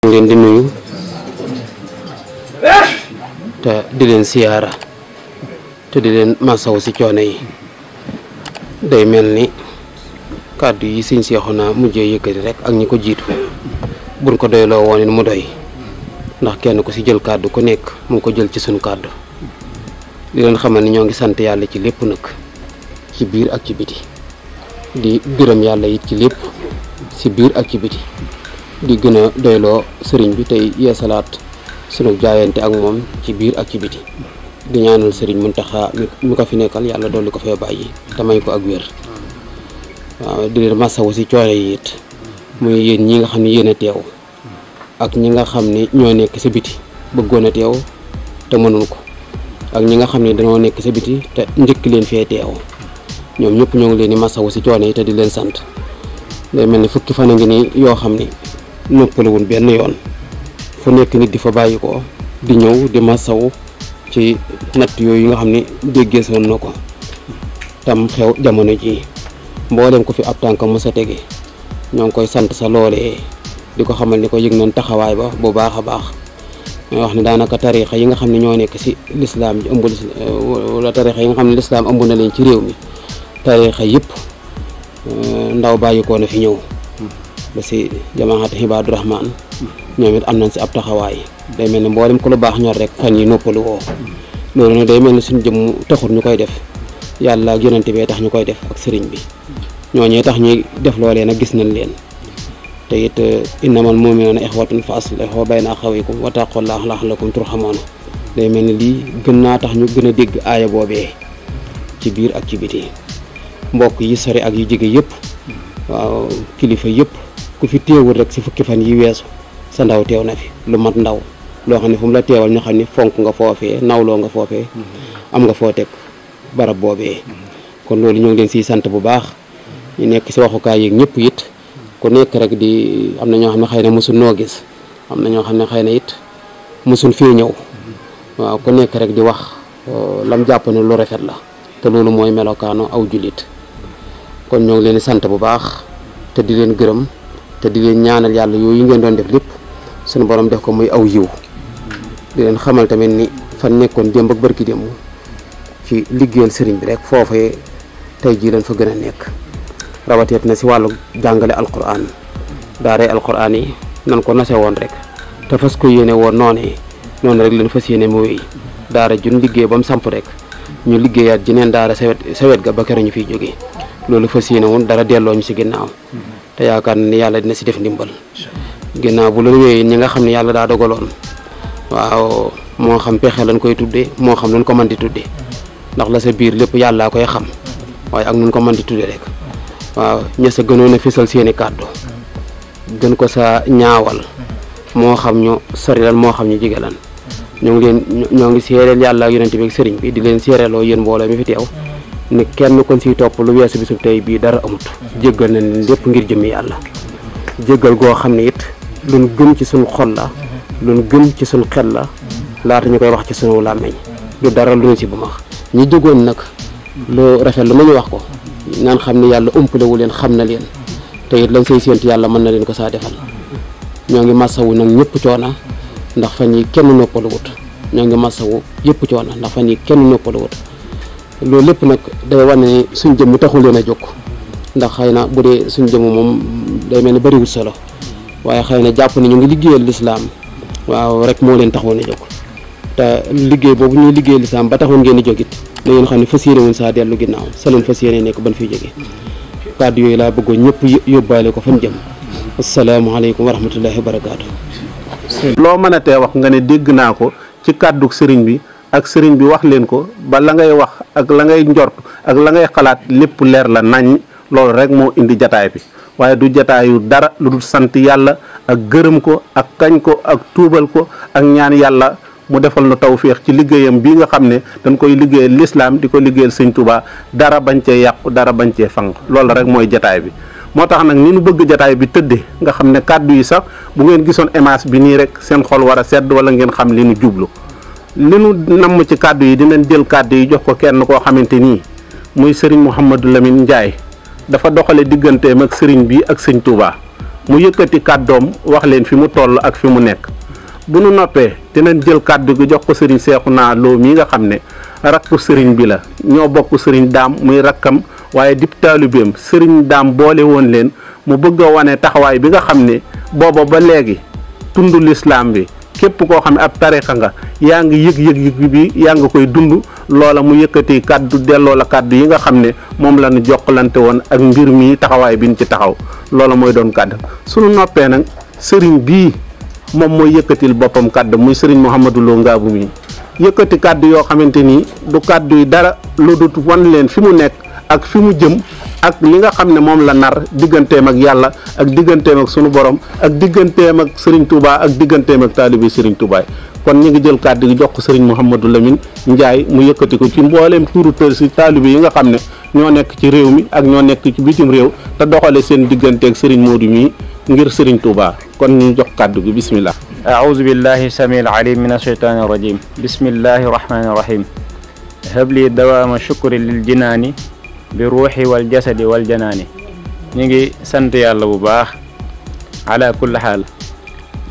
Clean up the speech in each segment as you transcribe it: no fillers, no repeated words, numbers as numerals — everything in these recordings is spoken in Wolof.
ngeen di nuyu te di leen siyaara te di leen masaw ci coono yi day mel ni kàddu yi sëñ Seexuna mujjee yëkkati rek ak ñi ko jiitu buñ ko doyloo woon mu doy ndax kenn ku ci jël kàddu ku nekk mu ko jël ci suñu kàddu di leen xamal ni ñoo ngi sant yàlla ci lépp nag ci biir ak ci biti di gërëm yàlla it ci lépp ci biir ak ci biti di gën a doyloo sëriñ bi tey yeesalaat sunu jaayante ak moom ci biir ak ci biti di ñaanal sëriñ Muntaxa mi ko fi nekkal yàlla dolli ko fee bàyyi te may ko ak wér waaw di leen masawu ci coono yi it muy yéen ñi nga xam ne yéen a teew ak ñi nga xam ne ñoo nekk ci biti bëggoon a teew te mënul ko ak ñi nga xam ne dañoo nekk ci biti te njëkk leen fee teew ñoom ñëpp ñoo ngi leen di masawu ci coono yi te di leen sant day mel ni fukki fan a ngi nii yoo xam ne noppalawul benn yoon fu nekk nit di fa bàyyi ko di ñëw di masawu ci natt yooyu nga xam ne déggeesoon na ko tam xew jamono ji mboolem ko fi ab tànk mos a tege ñoo ngi koy sant sa loolee di ko xamal ni ko yëg nañ taxawaay ba bu baax a baax ñoo wax ne daanaka tariixa yi nga xam ne ñoo nekk ci lislaam ji ëmb wala tariixa yi nga xam ne lislaam ëmb na leen ci réew mi tariixa yëpp ndaw bàyyi ko na fi ñëw ba ci jamaat Hibaadu Rahmaan ñoom it am nañ ci ab taxawaay day mel ni mboolem ku lu baax ñor rek fan yi noppalu woo loolu nag day mel ni suñu jëmm taxul ñu koy def yàlla ak yonente bee tax ñu koy def ak sëriñ bi ñooñee tax ñuy def loolee nag gis nañ leen te it innamal mu'minuuna ixwatun fa aslihu bayna axawaykum wa taqullaha la'allakum turhamuun day mel ni lii gën naa tax ñu gën a dégg aaya boobee ci biir ak ci biti mbokk yi sori ak yu jege yëpp waaw kilifa yëpp ku fi teewul rek ci fukki fan yi weesu sa ndaw teew na fi lu mat ndaw loo xam ne fu mu la teewal ñu xam ne fonk nga foofee nawloo nga foofee am nga foo teg barab boobee kon loolu ñoo ngi leen siy sant bu baax ñu nekk ci waxukaay yeeg ñëpp it ku nekk rek di am na ñoo xam ne xëy na mosul noo gis am na ñoo xam ne xëy na it mosul fee ñëw waaw ku nekk rek di wax lam jàpp ne lu rafet la te loolu mooy melokaanu aw jullit kon ñoo ngi leen di sant bu baax te di leen gërëm te di leen ñaanal yàlla yooyu ngeen doon def lépp suñu borom def ko muy aw yiw di leen xamal tamit ni fan nekkoon démb ak barki démb ci liggéeyal sëriñ bi rek foofee tey jii leen fa gën a nekk rawateet na ci wàllu jàngale alquran daaray alquran yi nan ko nase woon rek te fas ko yéene woon noonu rek leen fas yéene mu wéy daara jun liggéey ba mu samp rek ñu liggéeyaat jeneen daara sawet ga ba keroog ñu fiy jógee loolu fas yéene woon dara delloo ñu ci ginnaaw te yaakaar na ni yàlla dina ci def ndimbal ginnaaw bu loolu wéyee ñi nga xam ne yàlla daa dogaloon waaw moo xam pexe lañ koy tuddee moo xam luñ ko mën di tuddee ndax la sa biir lépp yàllaa koy xam waaye ak nuñ ko mën di tuddee rek waaw ña sa gënoon a fisal seeni kàddu gën ko sa ñaawal moo xam ñu sori lan moo xam ñu jige lan ñoo ngi seereel yàlla ak yonent bi ak sëriñ bi di leen seereeloo yéen mbooloo mi fi teew ni kenn kon siy topp lu weesu bisub tey bii dara amut jéggal na leen lépp ngir jëmmi yàlla jéggal goo xam ne it luñ gëm ci suñ xol la luñ gëm ci suñ xel la laata ñu koy wax ci sunu làmmeñ du dara lu ñu si bu max ñi jógoon nag lu rafet lu ma ñu wax ko naan xam ne yàlla ëmpalewu leen xam na leen te it lañ say séentu yàlla mën na leen ko saa defal ñoo ngi masawu nag ñëpp coona ndax fan yi kenn noppalu wut ñoo ngi masawu yëpp coona ndax fan yi kenn noppalu wut loolu lépp nag day wane ni suñ jëmm taxul leen a jóg ndax xëy na bu dee suñ jëmm moom day mel ni bariwul solo waaye xëy na jàpp ni ñu ngi liggéeyal lislaam waaw rek moo leen taxoon a jóg te liggéey boobu ñuy liggéeyal lislaam ba taxoon ngeen di jógit na ngeen xam ne fas yéene woon saa dellu ginnaaw sa leen fas yéene nekk ban fiy jógee kàddu yooyu laa bëggoon ñëpp yóbbaale ko fan jëm asalaamaaleykum wa rahmatullahi wa barakaatu. loo mën a tee wax nga ne dégg naa ko ci kàddu sëriñ bi ak sëriñ bi wax leen ko ba la ngay wax ak la ngay njort ak la ngay xalaat lépp leer la nañ loolu rek moo indi jataay bi waaye du jataayu dara lu dul sant yàlla ak gërëm ko ak kañ ko ak tuubal ko ak ñaan yàlla mu defal nu tawféex ci liggéeyam bii nga xam ne dañ koy liggéeyal lislaam di ko liggéeyal sëñ Tuubaa dara bañ cee yàqu dara bañ cee fanq loolu rek mooy jataay bi. moo tax nag ni nu bëgg jataay bi tëddee nga xam ne kàddu yi sax bu ngeen gisoon image bi nii rek seen xol war a sedd wala ngeen xam li nu jublu li nu namm ci kàddu yi dinañ jël kàddu yi jox ko kenn koo xamante nii muy sëriñ Mouhamadou Lamine Ndiaye dafa doxale digganteem ak sëriñ bi ak sëñ Touba mu yëkkati kàddoom wax leen fi mu toll ak fi mu nekk. bu nu noppee dinañ jël kàddu gi jox ko sëriñ Seexuna Lo mii nga xam ne rakku sëriñ bi la ñoo bokk sëriñ daam muy rakkam waaye dib taalibeem sëriñ daam boole woon leen mu bëgg a wane taxawaay bi nga xam ne booba ba léegi tundu lislaam bi képp koo xam ne ab tarixa nga yaa ngi yëg bi yaa ngi koy dund loola mu yëkkati kàddu delloo la kàddu yi nga xam ne moom la ñu jokkalante woon ak mbir mi taxawaay bi ñu ci taxaw loola mooy doon kàddu sunu noppee nag sëriñ bii moom mooy yëkkatil boppam kàddu muy sëriñ Mouhamadou Lo Ngabou mi yëkkati kàddu yoo xamante ni du kàddu yi dara lu dut wan leen fi mu nekk ak fi mu jëm ak li nga xam ne moom la nar digganteem ak yàlla ak digganteem ak sunu borom ak digganteem ak Serigne Touba ak digganteem ak taalibi Serigne Touba kon ñu ngi jël kàddu gi jox ko Serigne Mouhamadou Lamine Ndiaye mu yëkkati ko ci mbooleem tuuru tër si taalibi yi nga xam ne ñoo nekk ci réew mi ak ñoo nekk ci bitim réew te doxale seen digganteeg Serigne Modou mi ngir Serigne Touba kon ñu jox kàddu gi bismillah. أعوذ بالله السميع العليم من الشيطان الرجيم بسم الله الرحمن الرحيم هب لي دوام شكر للجنان بالروح والجسد والجنان نيجي سانت يالا بو باخ على كل حال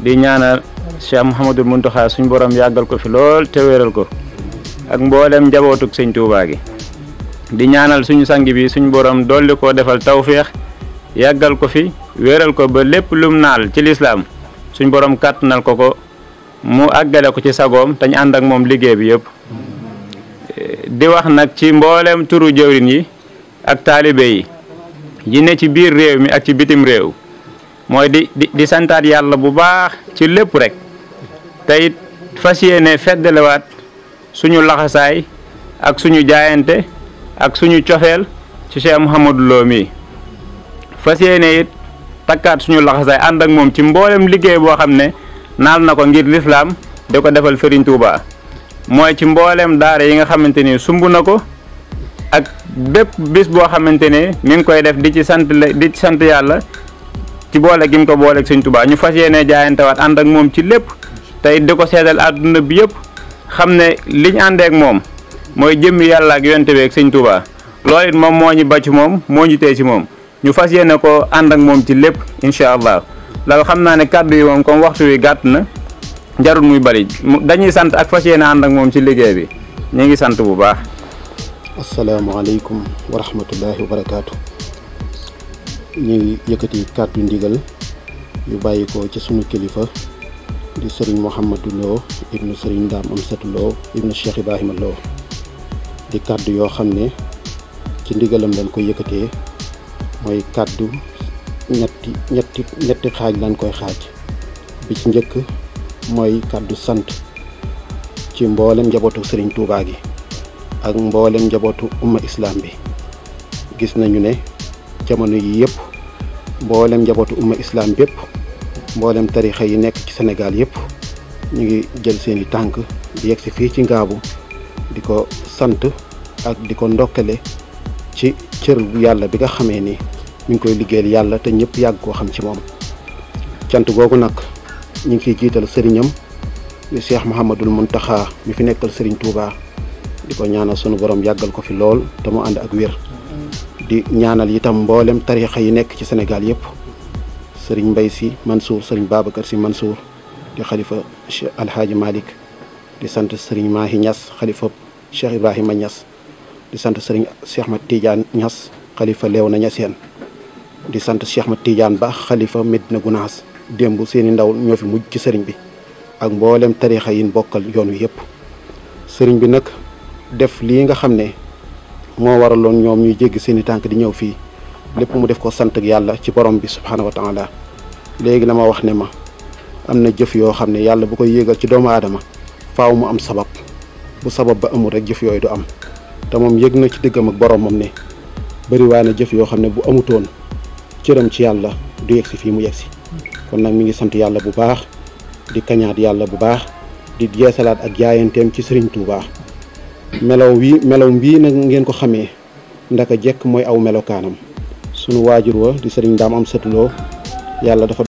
di ñaanal Cheikh Mouhamadou Mountakha suñu borom yàggal ko fi lool te wéral ko ak mboolem njabootuk sëñ Touba gi di ñaanal suñu sang bi suñu borom dolli ko defal tawféex yàggal ko fi wéral ko ba lépp lum naal ci lislaam suñ borom kàttanal ko mu àggale ko ci sagoom tañ ànd ak moom liggéey bi yëpp di wax nag ci mboolem turu jëwrin yi ak taalibe yi ne ci biir réew mi ak ci bitim réew mooy di santaat yàlla bu baax ci lépp rek te it fas yéene feddalewaat suñu laxasaay ak suñu jaayante ak suñu cofeel ci Cheikh Mouhamadou Lo mi fas yéene it takkaat suñu laxasaay ànd ak moom ci mboolem liggéey boo xam ne naal na ko ngir lislaam di ko defal Serigne Touba mooy ci mboolem daara yi nga xamante ni sumb na ko ak bépp bis boo xamante ne mi ngi koy def di ci sant yàlla ci boole gi mu ko booleeg Serigne Touba ñu fas yéene jaayantewaat ànd ak moom ci lépp tey di ko seedal àdduna bi yëpp xam ne liñ àndeek moom mooy jëmmi yàlla ak yonte bi ak Serigne Touba loolu it moom moo ñu ba ci moom moo ñu tee ci moom ñu fas yéene ko ànd ak moom ci lépp incha allah loolu xam naa ne kàddu yi moom comme waxtu wi gàtt na jarul muy bari dañuy sant ak fas yéene ànd ak moom ci liggéey bi ñu ngi sant bu baax. asalaamaaleykum wa rahmatullahi wa barakaatu. ñu ngi yëkkati kàddu ndigal yu bàyyi ko ci sunu kilifa di Serigne Mouhamadou Lo ibnu Serigne Dame Amsatou Lo ibnu Cheikh Ibrahima Lo di kàddu yoo xam ne ci ndigalam lañ koy yëkkatee. mooy kàddu ñetti xaaj lañ koy xaaj bi ci njëkk mooy kàddu sant ci mboolem njabootu Serigne Touba gi ak mboolem njabootu umma islam bi gis nañu ne jamono yi yëpp mboolem njabootu umma islam bépp mboolem tarixa yi nekk ci Sénégal yëpp ñu ngi jël seeni tànk di yegg si fii ci Ngabou di ko sant ak di ko ndokkale ci cër yàlla bi nga xamee ni mi ngi koy liggéeyal yàlla te ñëpp yàgg koo xam ci moom cant googu nag ñu ngi ciy jiital sëriñam di Cheikh Mouhamadoul Mountakha mi fi nekkal Serigne Touba di ko ñaanal sunu borom yàggal ko fi lool te mu ànd ak wér di ñaanal itam mboolem tarixa yi nekk ci Sénégal yëpp Serigne Mbaye Sy Mansour Serigne Babacar Sy Mansour di xalifa Cheikh Alhaaji Malick di sant Serigne Mahi Niass xalifa Cheikh Ibrahima Niass di sant Serigne Cheikh Mat Tidiane Niass xalifa Léona Niassène di sant Cheikh Mat Tidiane Ba xalifa Medina Gounass démb seeni ndaw ñoo fi mujj ci sëriñ bi ak mboolem tarixa yi bokkal yoon wi yëpp sëriñ bi nag def lii nga xam ne moo waraloon ñoom ñuy jéggi seeni tànk di ñëw fii lépp mu def ko sant ak yàlla ci borom bi subhaanahu wa taala léegi la ma wax ne ma am na jëf yoo xam ne yàlla bu koy yéegal ci doomu aadama faaw mu am sabab bu sabab ba amul rek jëf yooyu du am te moom yëg na ci diggam ak boromam ne bëriwaa na jëf yoo xam ne bu amutoon cëram ci yàlla du yegg si fii mu yegg si kon nag mi ngi sant yàlla bu baax di kañaat yàlla bu baax di yeesalaat ak jaayanteem ci Serigne Touba melaw mbii nag ngeen ko xamee ndaka jekk mooy aw melokaanam sunu waajur wa di Serigne Dame Amsatou Lo yàlla dafa